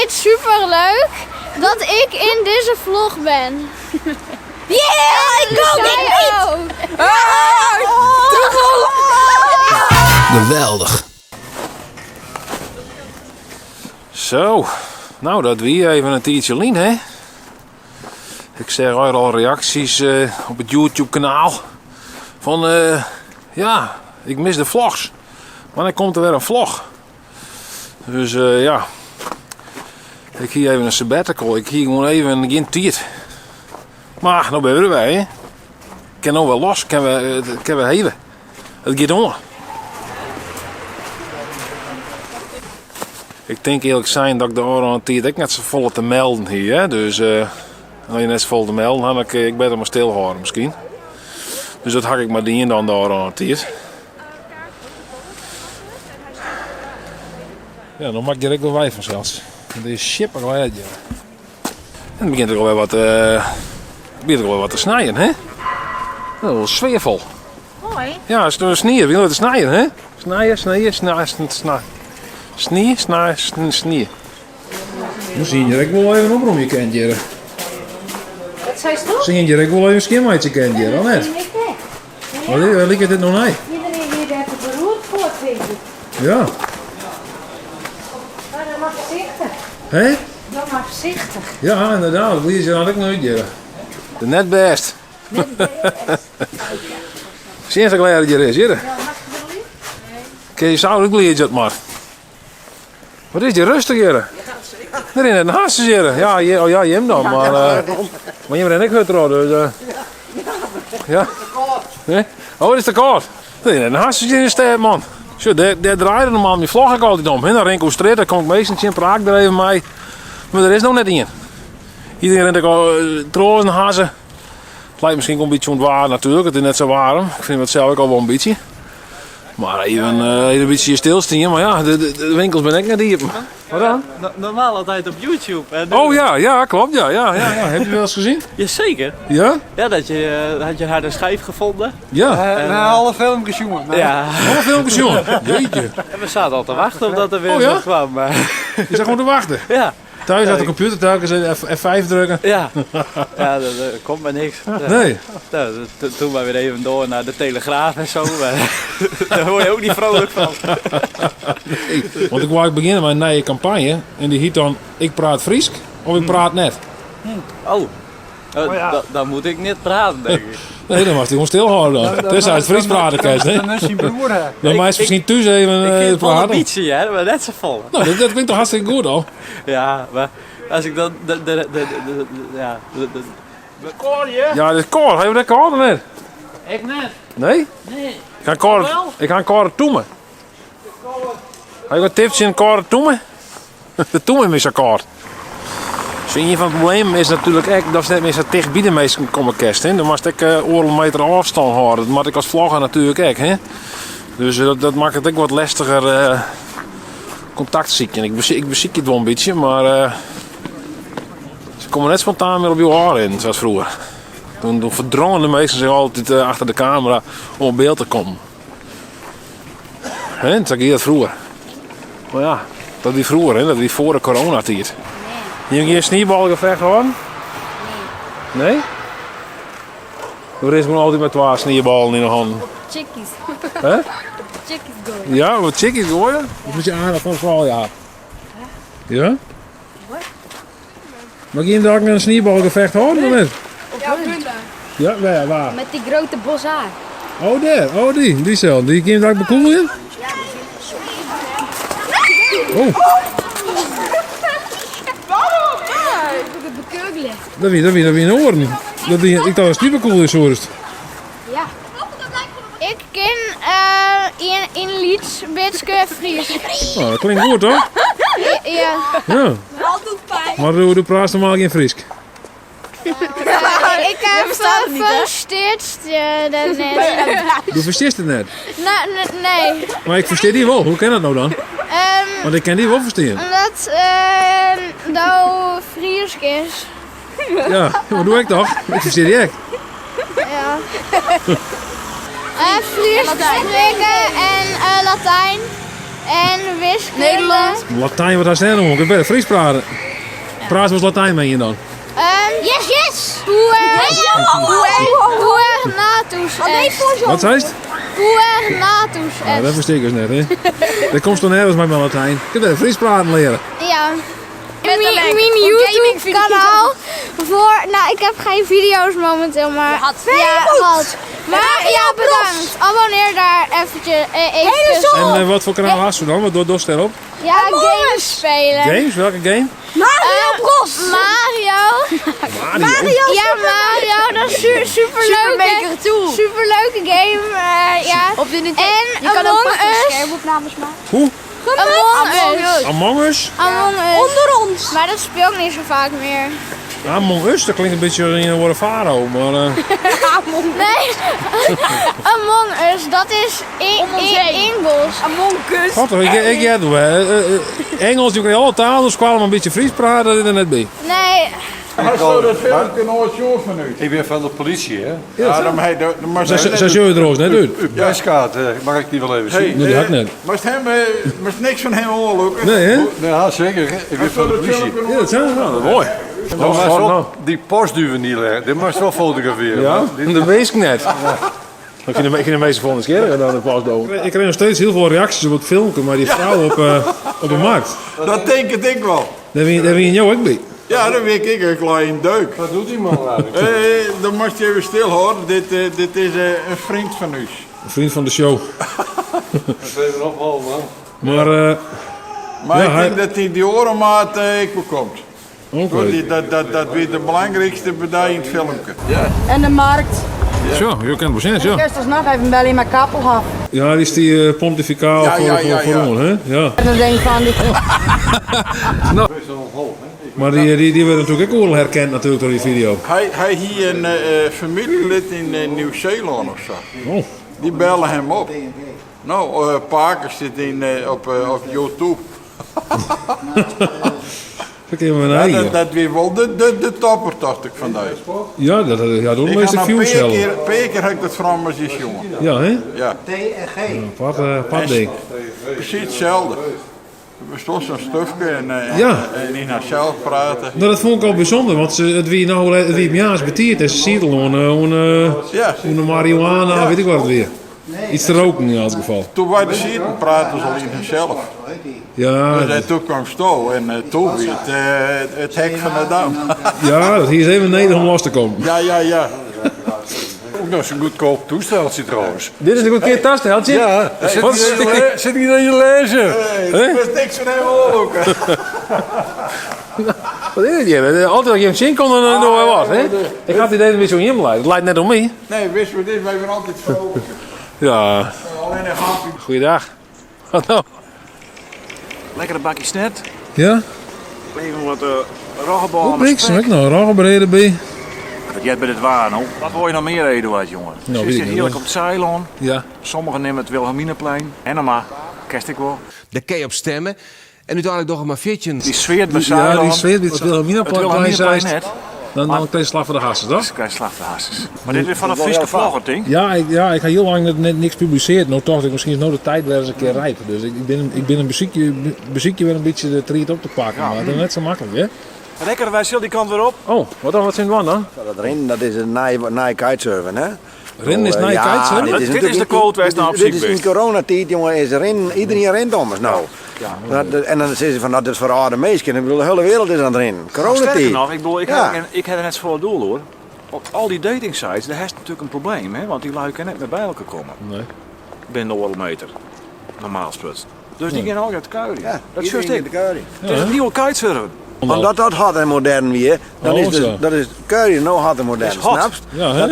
it super leuk dat ik yn dizze vlog ben. Yeah, ik kom Zij ik niet! ook. Geweldich. Zo, nou dat wie even in tiidsje lyn, hè? Ik seach al reaksjes op it YouTube kanaal fan ja, ik mis de vlogs. Mar dan komt der wer in vlog. Dus ja, ik hie even in sabbatical. Ik hie gewoan even gjin tiid. Mar no binne we der wer, hè? Kin no wer los, kin we, kin we heve. It giet oan. Ik tink earlik sein dat ik de ôfrûne tiid ek net safolle te melden hie. Hè? Dus uh, as je net safolle te melden ha, dan kin ik better mar stilhâlde miskien. Dus dat ha ik mar dien dan de ôfrûne tiid. Ja, dan moat ik hjir ek wol wei fansels. Want it is sjipper glêd hjir. En it begjint ek alwer wat, uh, begjint ek alwer wat te snijen, hè? Dat is wol sfearfol. Moai. Ja, it is snie, it begjint te snijen, hè? Snijen, snijen, sna, sna, snie, sna, snie. We sien hjir ek wol even opromje kind hjir. Wat seist do? Sien hjir ek wol even skjinmeitsje kind hjir, of net? Wat liket dit no nei? Iedereen wie dêr te beroerd foar, tink ik. Ja. Mar dan mar foarsichtich. Hè? Dan mar foarsichtich. Ja, ynderdaad. Lies je had ik nooit hjir. Net bêst. Net bêst. Sjen sa glêd it hjir is, hjir. Kin je sa útgliedzje it mar. Wat is hjir rêstich hjir? Der rinne net in hasse hjir. Ja, hjir, oh ja, jim dan, mar, uh, mar jim rinne ek hurd troch, dus... Uh, ja. Nee? Oh, it is te kâld. Der rinne net in hasse hjir yn de stêd, man. Sjoch, dêr, dêr draaide normaal myn vlog ek altyd om. Hè? Dan rin ik oer strjitte, dan kom ik minsken tsjin, praat ik der even mei. Mar der is no net ien. Iedereen rint ek al troch as in hazze. It leit miskien ek wol in bytsje oan it waar natuerlik. It is net sa waarm. Ik fyn it sels ek al wol in bytsje. Mar even, eh, even in bytsje stilstean. Mar ja, de, de, de winkels binne ek net iepen. Wat dan? Normaal altyd op YouTube. En Oh ja, ja, klopt. Ja, ja, ja, ja. Heb je wel eens gezien? Jazeker. Ja? Ja, dat je, had je harde schijf gevonden. Ja. En, We ha alle filmkes sjoen. Ja. Alle filmpjes, jongen. Jeetje. En we zaten al te wachten op dat er weer Oh, ja? wat kwam. Maar, Je zat gewoon te wachten. ja. Thuis uit de computer telkens even F5 drukken. Ja, ja dat, dat komt maar niks. Ja. Nee. Nou, toen maar weer even door naar de Telegraaf en zo. Maar daar word je ook niet vrolijk van. Nee, want ik wou begjinne mei in nije kampanje en dy hjit dan Ik praat Frysk of ik praat net. Oh, dan moet ik net praten, denk ik. Nee, dan moatst dy gewoan stilhâlde dan. Tenzij it Frysk prate kinst, hè? Dan is syn broer, hè. Dan meist miskien thús even Ik kin wol in praten. bytsje, hè, mar net safolle. No, dat, dat klinkt toch hartstikke goed al? Ja, mar as ik dan... De, de, de, de, de, ja, de, de, Ja, dit is kâld. Ha jo dat kâld of net? Ik net. Nee? Nee. Ik ha in kâlde, ik ha in kâlde tûme. Ha jo wat tips tsjin in kâlde tûme? De tûme is my sa kâld. Sjoch, ien fan de problemen is natuerlik ek datst net mear sa ticht by de minsken komme kinst. Hè? Dan moatst ek oardel meter ôfstân hâlde. Dat moat ik as vlogger natuerlik ek. Hè? Dus dat, dat makket it ek wat lestiger kontakt sykjen. Ik besykje, ik besykje it wol in bytsje, mar se komme net spontaan mear op jo ôfrinnen sa as froeger. Toen, toen ferdrongen de minsken sich altyd achter de kamera om op byld te kommen. Hè, sa gie dat froeger. Mar ja, dat wie froeger, hè? Dat wie foar de coronatiid. Nee. Jim gjin sniebalgefecht hâlden? Nee. Nee? Der is gewoan altyd mei twa snieballen yn de hannen. Chickies. Hè? Chickies gooien. Ja, wat chickies gooien? Dat moet je aandacht van vooral, ja. Ja? Mar gjin dag in sniebalgefecht hâlden of net? Ja, punten. Ja, wêr, waar? Met die grote bos haar. Oh, dêr. Oh, dy. Dyselde. Dy kin ik bekoeljen? Oh. Dat wie, dat wie, dat wie in oaren. Dat wie, ik tocht datst dy bekoelje soest. Ja. Ik kin uh, in lyts bytske Frysk. Oh, dat klinkt goed, toch? Ja. Ja. Mar do, do praatst normaal gjin Frysk. Ik ferstearst dat net. Do ferstearst it net? Nee. Mar ik ferstear dy wol. Hoe kin dat no dan? Want ik kin dy wol ferstean. Omdat do Frysk is. Ja, mar doe ik toch? Ik ferstear dy ek. Ja. Frysk sprekke en Latijn. En wiskunde. Nederland. Latijn, wat hast dêr oan? Kinst better Frysk prate. Praat wolris Latijn mei ien dan? Yes, yes! Puer natus est. Wat seist? Puer natus est. Ja, dat ferstean ik dus net, hè? Dêr komst toch nergens mei mei Latijn. Kinst better Frysk praten leare. Ja. Myn YouTube kanaal voor, nou ik heb geen video's momenteel, maar Je had ja, had. Maar ja, bedankt. Abonneer daar eventjes. Eventjes. En wat voor kanaal hast du dan? Wat dochst dêrop? Ja, games spelen. Games? Welke game? Mario Bros! Mario. Mario. Ja, Mario, dat is super Super leuke, Maker 2. superleuke game. Ja. Op de Nintendo. En Je kan ook Among prachtige Us. schermopnames maken. Hoe? Among Us. Among Us? Among Us. Onder ons. Maar dat speel ik niet zo vaak meer. Among Us, dat klinkt een beetje als een woord farao, maar... Nee, Among Us, dat is in, Om ons in, heen. Engels. Among Us. God, ik hear het wel. Engels, je kan alle talen, dus kwam een beetje Fries praten, dat is er net bij. Nee, Hij zou dat filmpje nooit zien van u. Ik ben van de politie, hè? Ja, dan hij dan maar Zo zullen we er ons net uit. Uw perskaart, mag ik die wel even zien? Nee, dat had ik net. Maar hem, maar niks van hem ongelukkig. Nee, hè? Nee, ja, zeker. Ik ben van de politie. Ja, dat zijn we wel. Dat is mooi. Nou, maar God, wel nou. Die postduwen die leggen, die mag wel fotograferen. Ja, maar dit- dat weet ik net. Ik vind de, ik vind de meeste volgende keer dan de pasdoom. Ik kreeg nog steeds heel veel reacties op het filmpje, maar die vrouw op de markt. Dat denk ik wel. Daar wie jou ook bij. Ja, dan weet ik een klein deuk. Wat doet die man eigenlijk? Dan moest je even stil hoor. Dit is een vriend van u. Een vriend van de show. Dat is even ophouden, man. Maar, Maar Ja, ik hij- denk dat hij die orenmaat ik bekomt. oké. Dat weer de belangrijkste partij in het filmpje. Ja. En de markt. Zo, je kent het precies, ja. Eerst alsnog even bellen met Kappelhof. Ja, die is die pontificaal Ja, voor, ja, voor, ja, voor ja. ons, hè? Ja. En dan denk ik van, die Maar die werden natuurlijk ook al herkend natuurlijk door die video. Hij hier een familielid in Nieuw-Zeeland of zo. Oh. Die bellen hem op. Nou, Parker zit op YouTube. Dat kunnen we Ja, naar dat, eigen. dat weer wel de topper, dacht ik vandaag. Ja, dat ja, dat Ik meeste had een views paar zelf. keer, heb ik dat van als jongen. Ja, hè? Ja, Apart ding. precies hetzelfde. Er stond zo'n stufje Ja. en in haarzelf praten. Nou, dat vond ik al bijzonder, want ze, het wie nou het wie het betiert en ze ziet al een marihuana, weet ik wat het weer. Iets te roken in elk geval. Toen wij de zitten praten ze al in haarzelf. Ja, Dus, toen kwam Sto en toen weer het hek van de dam. ja, dat hier is even neder om los te komen. Ja, ja, ja. Ook nog zo'n goedkoop toesteltje trouwens. Dit is een goed keer tas, Heltje. Ja, zit Wat hier zit hier naar je lezen. Hey, er is niks van hem ook. Wat is het hier? Altijd als je hem zien kon, dan doen we wat. Hè? Ik had het idee dat het zo in hem lijkt. Het lijkt net om mij. Nee, wist wat is, wij zijn altijd vrolijk. Ja. Alleen een hapje. Goeiedag. Wat nou? Lekkere bakje snet. Ja? Even wat roggebal. Hoe bliksem ik nou? Roggebreden bij. Dat jij bij het waar, nou. Wat wil je nog meer, Eduard, jongen? Nou, Ze weet ik zit niet, heerlijk hoor. op het Ceylon. Ja. Sommigen nemen het Wilhelminaplein. En dan maar, kerst ik wel. Daar kun je op stemmen. En uiteindelijk nog maar 14. Die sfeer bij Ja, Ceylon. die sfeer bij het Wilhelminaplein Het Wilhelminaplein zei net. Dan krijg je slag voor de hassers, toch? Dan krijg je slag voor de hassers. Maar dit is van een Friese vlogger, ding. Ja, ik heb heel lang net niks gepubliceerd. Nou dacht ik, misschien is nou de tijd weer eens een keer rijp. Dus ik ben een beziekje weer een beetje de triet op te pakken. Ja. Maar dat is net zo makkelijk, hè? Lekker, wij zullen die kant weer op. Oh, wat dan? Wat zijn we dan? Ja, dat Rin, dat is een naai kitesurfen, hè? Rin is naai Ja, kitesurfen? dit is Dit is natuurlijk de quote waar ze nou op Dit ziek is in bent. coronatijd, jongen, is Rin, iedereen rent ommers nou. En dan zeggen ze van, dat is voor oude mensen. Ik bedoel, de hele wereld is aan het rennen. Coronatijd. Sterker nog, ik bedoel, ik, Ja. heb, ik heb er net voor het doel hoor. Op al die dating sites, daar is natuurlijk een probleem, hè? Want die lui kunnen net meer bij elkaar komen. Nee. Binnen de oorlog meter. Normaal sput. Dus die gaan ook uit de kuier. Ja, dat is iedereen juist in de kuier. Het is een nieuwe kitesurfen. Omdat dat hot en modern weer, dan Oh, is dus, zo. dat is kuier nou hot en modern, Is hot. snap je? Ja, hè?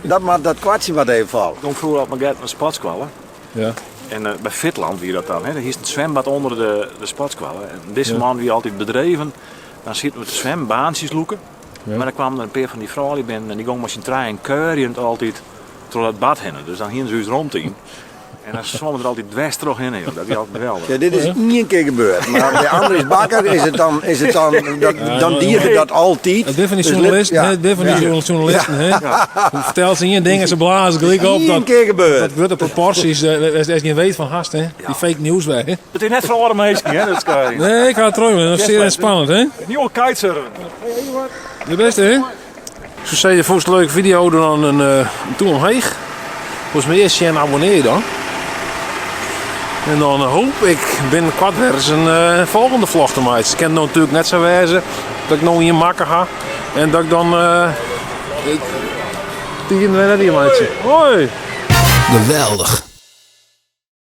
Dat moet dat kwartje wat even valt. Ik kom vroeger op mijn get naar spatskwallen. Ja. En bij Fitland wie dat dan, hè? Daar is een zwembad onder de spatskwallen. En deze Ja. man wie altijd bedreven, dan zitten we te zwemmen, baantjes loeken. Ja. Maar dan kwamen er een paar van die vrouwen binnen en die gingen met zijn trein keurend altijd door dat bad heen. Dus dan gingen ze ons rondteam. En dan zwommen er altijd dwars trochhinne, joh. Dat is altijd geweldig. Ja, dit is ien kear gebeurd. Maar by Andries Bakker is it dan, is it dan, dat, dan die er dat altyd. It binne fan dy Dus sjoernalisten, ja. hè, it binne fan dy sjoernalisten, hè. Fertelt se ien ding en se blaze gelyk op Ien dat, kear gebeurd. dat grutte proporties, wêr'tst gjin weet fan hast, hè. Dy fake news wer, hè. It is net foar âlde minsken, hè, dat sky. Nee, ik ha it troch, dat is sear spannend, hè. Nieuwe kitesurfen. De bêste, hè? Ik soe sizze, fûnst in leuke video, dan in eh, tûm omheech. Wolst mear sjen, abonnear dan. En dan hoop ik binnenkoart wer ris in eh, folgjende vlog te meitsjen. It kin no natuerlik net sa wêze dat ik no ien makke ha en dat ik dan uh, tien wer net ien meitsje. Hoi! Geweldich.